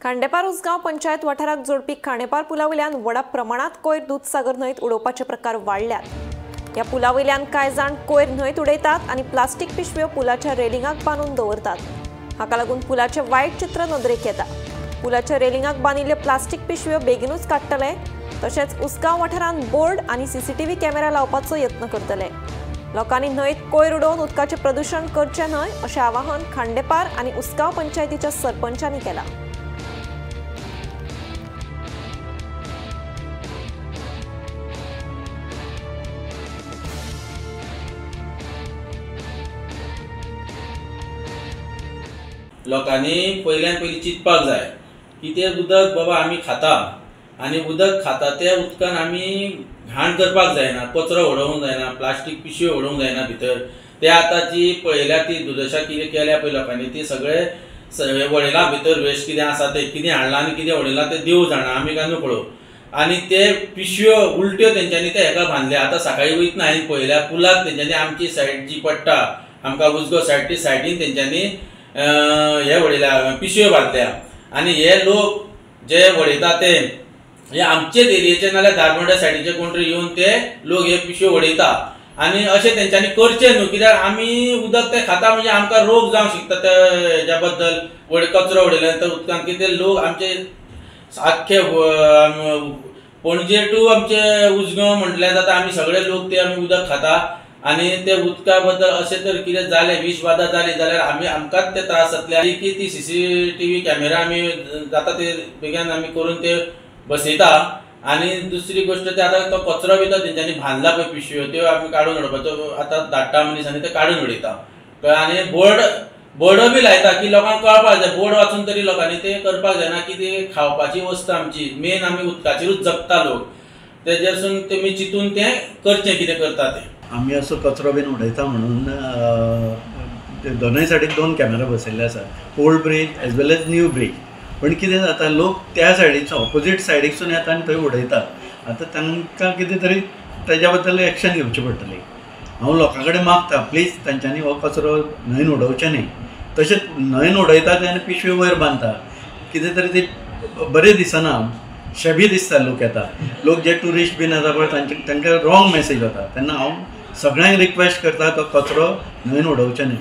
खांडेपार उसगांव पंचायत वाठाराक जोडपी खांडेपार पुलावयल्यान व्हडा प्रमाणात कोयर दूदसागर न्हंयत उडोवपाचे प्रकार वाडल्यात। ह्या पुलावयल्यान कांय जाण कोयर न्हंयत उडयतात आनी प्लास्टीक पिशव्यो पुलाच्या रेलिंगाक बांदून दवरतात। हाका लागून पुलाचें वायट चित्र नदरेक येता। पुलाच्या रेलिंगाक बांदिल्ल्यो प्लास्टीक पिशव्यो बेगीनूच काडटले, तशेंच उसगांव वाठारांत बोर्ड आनी सीसीटीव्ही कॅमेरा लावपाचो यत्न करतले। लोकांनी न्हंयत कोयर उडोवन उदकाचें प्रदूशण करचें न्हय अशें आवाहन खांडेपार आनी उसगांव पंचायतीच्या सरपंचांनी केलां। लोकांनी पयल्यान पयलीं चिंतपाक जाय की तें उदक बाबा आमी खाता आनी उदक खाता त्या उदकान आमी घाण करपाक जायना, कचरो उडोवंक जायना, प्लास्टीक पिशव्यो उडोवंक जायना भितर। ते आतां जी पळयल्या ती दुर्दशा कितें केल्या पळय लोकांनी, ती सगळे वडयला भितर वेस्ट कितें आसा तें कितें हाडलां आनी कितें उडयलां तें देव जाणा, आमी काय न्हू पळोवं। आनी ते पिशव्यो उलट्यो तेंच्यांनी ते हेका बांदल्या। आतां सकाळीं वयतना हांवें पळयल्या पुलाक तेंच्यांनी आमची सायड जी पडटा आमकां उसगांव सायड ती सायडीन तेंच्यांनी हे उडयल्या, पिशव्यो बांदल्या। आनी हे लोक जे उडयता ते हे आमचेच एरियेचे नाल्यार धारबोंड्या सायडीचे कोण तरी येवन ते लोक हे पिशव्यो उडयता आनी अशें तेंच्यांनी करचें न्हू, कित्याक आमी उदक ते खाता म्हणजे आमकां रोग जावंक शकता त्या हेज्या बद्दल। कचरो उडयल्या नंतर उदकान कितें लोक आमचे आख्खे पणजे टू आमचे उसगांव म्हटल्यार जाता, आमी सगळे लोक ते आमी उदक खाता आनी ते उदका बद्दल अशें तर कितें जालें, विश बादा जाली जाल्यार आमी आमकांच ते त्रास जातले। की ती सीसीटीव्ही कॅमेरा आमी जाता ते बेगीन आमी करून ते बसयता। आनी दुसरी गोश्ट ते आतां तो कचरो बी तो तेंच्यांनी बांदला पळय पिशव्यो त्यो आमी काडून उडोवपाचो आतां धाडटा मनीस आनी ते काडून उडयता। आनी बोर्ड बी लायता की लोकांक कळपाक जाय, बोर्ड वाचून तरी लोकांनी ते करपाक जायना की ते खावपाची वस्त आमची मेन आमी उदकाचेरूच जगता लोक, तेजेरसून तेमी चिंतून तें करचें कितें करता तें। आमी असो कचरो बीन उडयता म्हणून दोनूय सायडीक दोन कॅमेरा बसयल्ले आसा, old bridge as well as new bridge. पण कितें जाता, लोक त्या सायडीचो ऑपोजीट सायडीकसून येता आनी थंय उडयता। आतां तांकां कितें तरी तेज्या बद्दल एक्शन घेवची पडटली। हांव लोकां कडेन मागता प्लीज तांच्यांनी हो कचरो न्हंयन उडोवचें न्ही। तशेंच न्हंयन उडयता ते आनी पिशव्यो वयर बांदता, कितें तरी ते बरें दिसना, शेबी दिसता। लोक येता, लोक जे ट्युरिस्ट बीन येता पळय तांकां रॉंग मॅसेज वता। तेन्ना हांव सगळ्यांक रिक्वेस्ट करता तो कचरो न्हंयन उडोवचें न्ही।